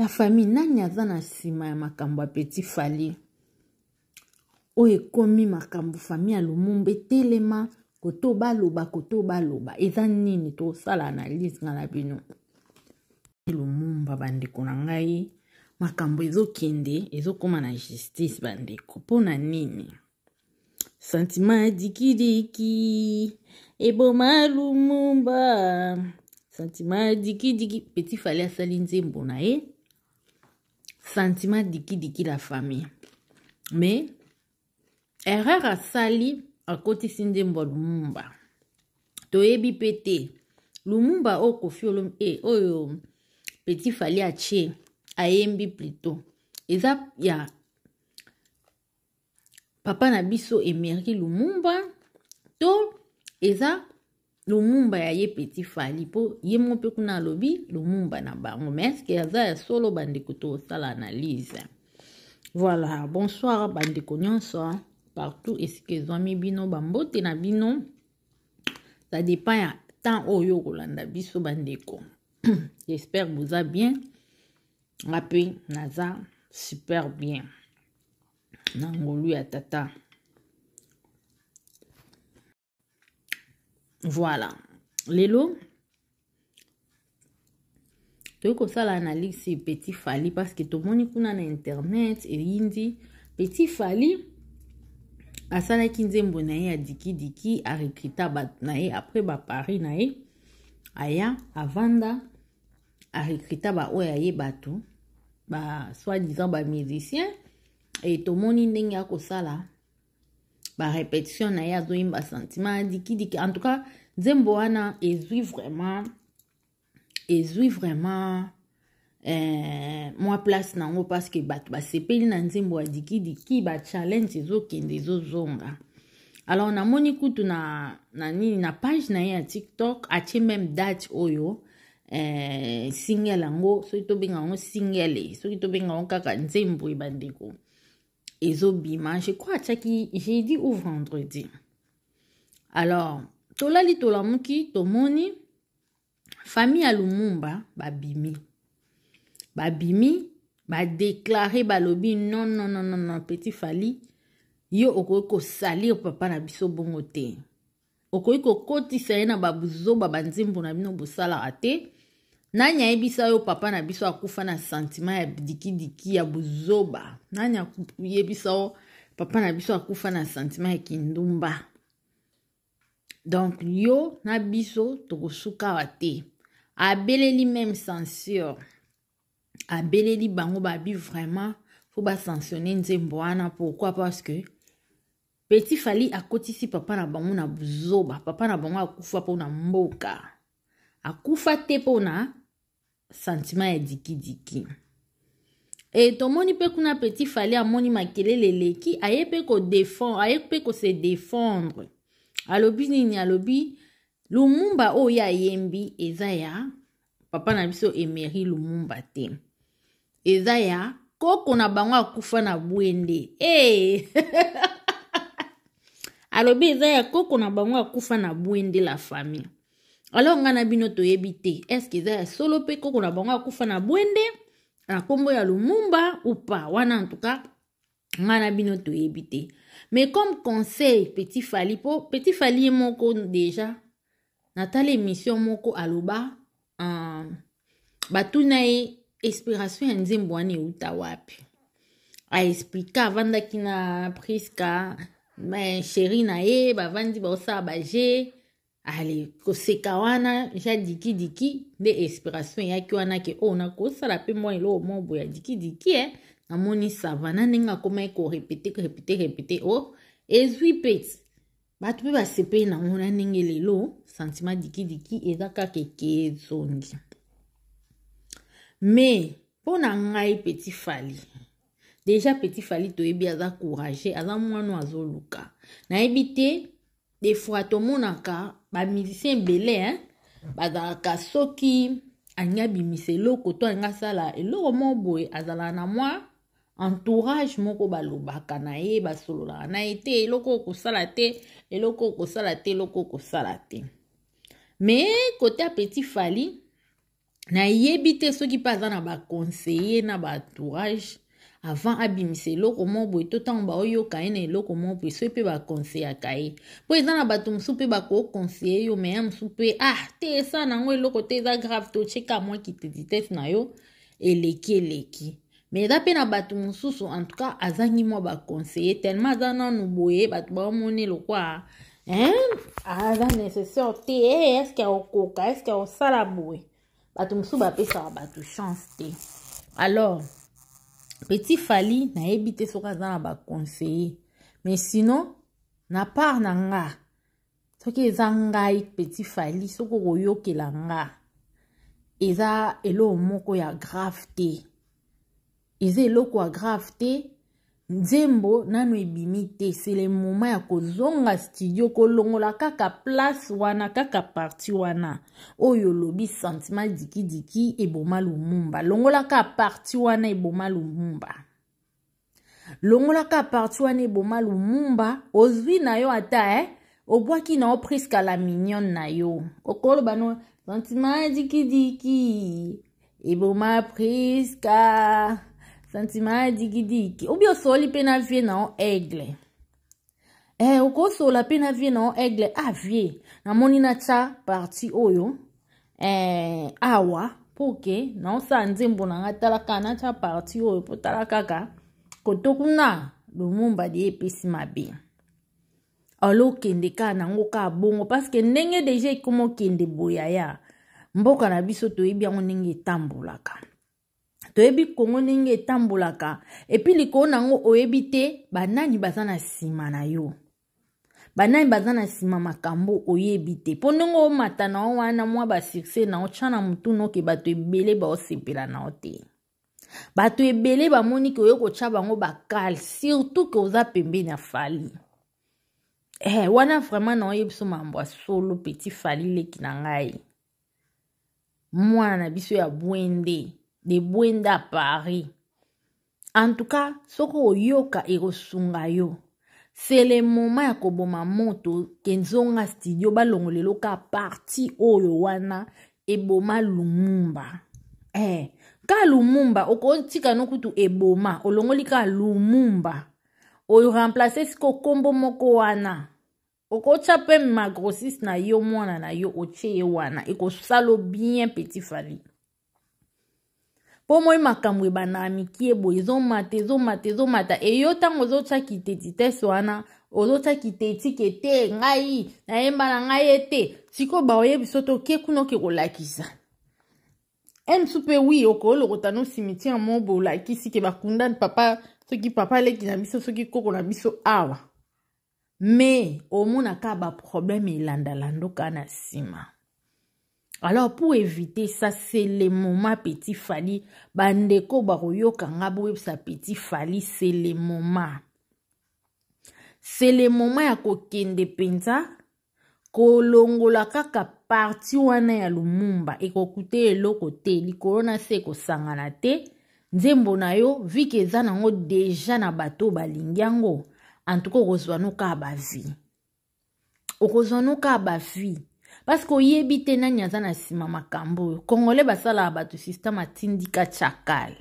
La famille, nani aza na nsima ya makambo ya Petit Fally oyo ekomi makambo famille ya Lumumba etelema koto baloba koto baloba eza nini? Tosala analyse nga na bino. Lumumba, bandeko na ngai, makambo ezokende ezokóma na justice bandeko. Mpo na nini? Sentiment ya dikidiki eboma Lumumba, sentiment ya dikidiki. Petit Fally asali nzembo na ye sentiment dikidiki, la famille, mais erreur asali, akotisi nzembo ya Lumumba. Toyebi mpe te Lumumba oyo Koffi Olo e oyo Petit Fally atie ayembi plutôt eza ya papa na biso Emery Lumumba to eza Lumumba ya ye Petit Fally, mpo ye mo mpe kuna alobi Lumumba na bango. Mais est-ce aza ya solo? Bandeko, tosala analyse. Voilà, bonsoir bandeko nyonso partout esika ezwami bino, bambote na bino, ça dépend ya temps oyo okolanda biso bandeko. J'espère boza bien, nga mpe naza super bien na ngolu ya tata. Voilà, lelo toyei kosala analyse Petit Fally parce que tomoni kuna na internet eyindi. Petit Fally asalaki nzembo na ye ya dikidiki, arecruta bato na ye après baparis na ye, aya avanda, arecruta baoyo aye bato ba soi-disant bamusicien. E tomoni ndenge akosala barépétition na ye, azoyimba sentiment ya dikidiki. En tout cas nzembo wana ezwi vraiment mwa place nango parce que bato basepeli na nzembo ya dikidiki, bachallenge ezokende ezozonga. Alors namoni kutu na nini, na page na ye ya TikTok, atie même date oyo single yango, soki tobenga yango single, soki tobenga yango kaka nzembo ebandeko ezobima, je crois atiaki jeudi ou vendredi. Alors tolali, tolamuki, tomoni famille ya Lumumba babimi, badéclarer, balobi: "Non, non, non, non, non, Petit Fally, yo okoki kosalir papa na biso bongo te, okoki kokotisa ye na babuzoba banzembo na bino bosalaka te. Nani ayebisa yo papa na biso akufa na sentiment ya dikidiki ya buzoba? Nani ayebisa yo papa na biso akufa na sentiment ya kindumba? Donc yo na biso tokosuka awa te." Abeleli même censure, abeleli bango, babi vraiment faut basanctionne nzembo wana. Pourquoi? Parce que Petit Fally akotisi papa na bango na buzoba. Papa na bango akufa mpona mboka, akufa te mpona sentiment ya dikidiki. E tomoni mpe kuna Petit Fally amoni makelele eleki, aye mpe kodéfendre, aye mpe kose défendre. Alobi nini? Alobi Lumumba oyo ayembi eza ya papa na biso Emery Lumumba te, eza ya koko na bango akufa na bwende. E alobi eza ya koko na bango akufa na bwende, la famille. Alors ngai na bino toyebi te est-ce eza ya solo mpe koko na bango akufa na bwende na nkombo ya Lumumba ou pas. Wana en tout cas ngai na bino toyebi te. Mais comme conseil Petit Fally, mpo Petit Fally ye moko déjà natala émission moko aloba, batuna ye inspiration ya nzembo wana euta wapi, aexpliquer avandaki na Priska, chéri na ye, bavandi baosala baje ale koseka wana ja dikidiki, nde inspiration eyaki wana ke oyo oh, nakosala mpe mwa eloko moko boye ya dikidiki. E namoni savana ndenge akomaki korépéter, répéter, répéter, o oh, ezwi mpe bato mpe basepeli nango na ndenge lelo sentiment dikidiki eza kaka eke ezongi. Mais mpo na ngai, Petit Fally, déjà Petit Fally toyebi aza courage, aza mwana azoluka. Nayebi te, des fois tomonaka bamusicien ebele, hein? Bazalaka soki alingi abimisa eloko to alingi asala eloko moko boye, azalaka na mwa entourage moko balobaka na ye, basololaka na ye te: eloko okosala te, eloko okosala te, eloko okosala te. Mais côté ya Petit Fally, Nayebi te soki mpe aza na baconseiller na baentourage avant abimisa eloko moko boye, to ntango baoyoka ye na eloko moko boye, soki mpe bakonseyaka ye, mpo eza na bato mosusu mpe bakokonseye yo, me ya mosusu mpe ah te, esala nango eloko te, eza grave te, otyeka mwa kitetitete na yo, eleki eleki. Me eza mpe na bato mosusu, en tout cas azangi mwa baconseiller, tellement aza nanu boye, bato baomoni lokwa hein, aza nécessaire te, hey, eske akokoka, eske akosala boye. Bato mosusu bapesaka bato chance te. Alors petit Fali, nayebi te soki aza na baconseiller, mais sinon na part na nga, soki eza ngai petit Fali, soki okoyokela nga, eza eloko moko ya grave te, eza eloko ya grave te. Nzembo nanu ebimi te, c'est le moment ya kozonga studio, kolongola kaka place wana, kaka parti wana oyo olobi sentiment dikidiki eboma Lumumba. Longola kaka parti wana eboma Lumumba, longola kaka parti wana eboma Lumumba. Ozwi na yo ata obwaki na yo Prisca la mignonne na yo, okoloba no sentiment dikidiki eboma Prisca, sentiment dikidiki. Obi osoli mpe na vie na yo Aigle, okosola mpe na vie na yo Aigle. Ah vie, namoni natya parti oyo awa mpo ke naosala nzembo na nga, tala kaka natya parti oyo mpo tala kaka koto kuna Lumumba de epesi mabe. Alo okende kaka nango kaka bongo, parceke ndenge deja ekoma okende boyaya mboka na biso, toyebi yango ndenge etambolaka, toyebi Kongo ndenge etambolaka. Epuis likolo nango oyebi te banani baza na nsima na yo, banani baza na nsima makambo oyebi te. Mpo ndenge omata na yo wana mwa basuccès na yo, tya na motu noke bato ebele baosepela na yo te, bato ebele bamoni ke oye kotya bango bakale, surtout ke oza pembeni ya Fali. Wana vraiment na oyebi biso mambo ya solo. Petit Fali, leki na ngai, mwana na biso ya Bwende, de Bwende à Paris, en tout cas soki oyoka ekosunga yo. C'est le moment ya koboma moto, ke nzonga studio, balongola eloko ya parti oyo wana eboma Lumumba. Ka Lumumba okotika no kutu eboma, olongoli ka Lumumba, oremplace siko kombo moko wana, okotya mpe magrossiste na yo, mwana na yo, otie ye wana, ekosala bien petit Fali. Mpo moi makambo ebandaka mikie boye, ezomata, ezomata, ezomata. Eyo ntango ozotya kitetitese wana, ozotya kitetike te, ngai nayemba na ngai ye te. Sikoyo baoyebi so toke kuna, oke kolakisa mosu mpe wi, okolokota no cimetière mo boye, olakisi ke bakunda papa, soki papa leki na biso, soki koko na biso awa. Me omonaka baproblème elandalanda oka na nsima. Alors pour éviter ça, c'est le moment petit Fali, bandeko bakoyoka nga, boyebisa petit Fali, c'est le moment, c'est le moment ya kokende mpenza kolongola kaka parti wana ya Lumumba. Ekokute eloko te, likolo na se ekosangana te. Nzembo na yo vike eza nango deja na bato balingi yango, antuka okozwa no kaka bavie, okozwa no kaka bavie, parce que oyebi te nani aza na nsima makambo oyo. Congolais basalaka bato système atindika chakal,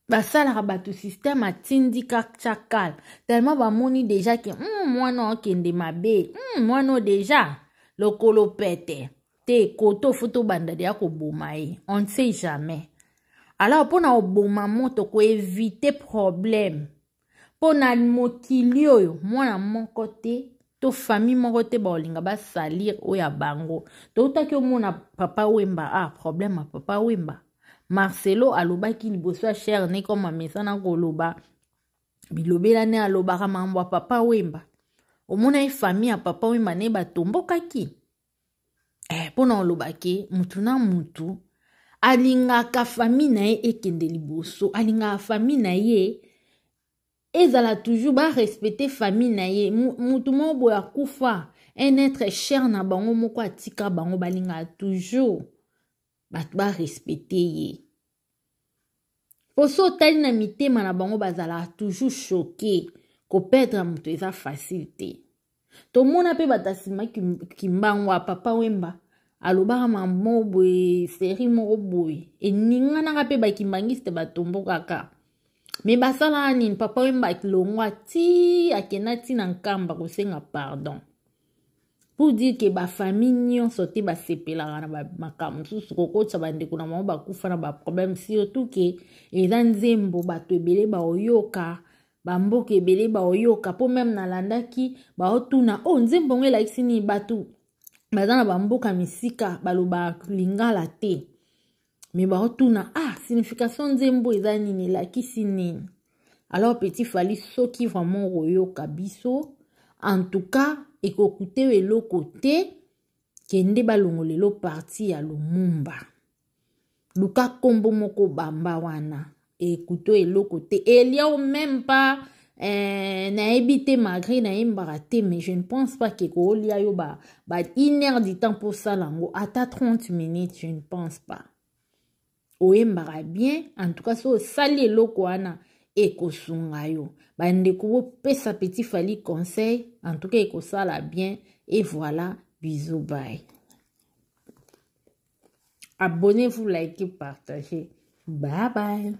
basalaka bato système atindika chakal, tellement bamoni deja ke mwana okende mabe, mwana oyo deja lokolo pete te, koto fo tobanda deya koboma ye, on ne sait jamais. Alors mpona koboma moto, koevite problème, mpo na mokili oyo mwana moko te to famille moko te baolinga basalir oyo ya bango. Toutaki omona Papa Wemba, ah problème ya Papa Wemba, Marcelo alobaki liboso ya cher ne koma mesana koloba bilobela ne, alobaka mambo ya Papa Wemba. Omona ye famille ya Papa Wemba ne batombokaki mpona oloba ke mutu na mutu alingaka famille na ye ekende liboso, alingaka famille na ye ezala toujours barespecte famille na ye. Mutu moko boye akufa, un être cher na bango moko atika bango, balingaka toujours bato barespecte ye. Po so otali na mitema na bango, bazalaka toujours choqué. Koperdre moto eza facile te. Tomona mpe bato asima Kimbangu ya Papa Wemba. Alobaka mamo boye, série moko boye eninganaka mpe bakimbangiste batombokaka. Me basalaka nini? Papa Wemba longwa ti akenda ti na Nkamba kosenga pardon, pour dire ke bafamille nyonso te basepelaka na makambo mosusu, kokotisa bandeko na bango bakufa na baproblème, surtout ke eza nzembo bato ebele baoyoka, bamboka ebele baoyoka. Mpo meme nalandaki baotuna: o oh, nzembo yango elakisi nini? Bato baza na bamboka misika, balobaka lingala te, me baotuna: ah, signification nzembo eza nini, elakisi nini? Alors petit Fally, soki vraiment okoyoka biso, en tout cas ekokuteyo eloko te. Kende balongolelo parti ya Lumumba, luka nkombo moko bamba wana, ekuto eloko te, elia o même pas. Nayebi te, malgré nayembaka te, mais je ne pense pas ke koolia yo ba une heure du temps mpo osala yango, ata 30 minutes, je ne pense pas. Oyembaka bien. En tout cas, so osali eloko wana, ekosunga yo. Bandeko, bopesa petit Fally conseil. En tout cas, ekosala bien. Et voilà, bisous, bye. Abonnez-vous, likez, partagez. Bye bye.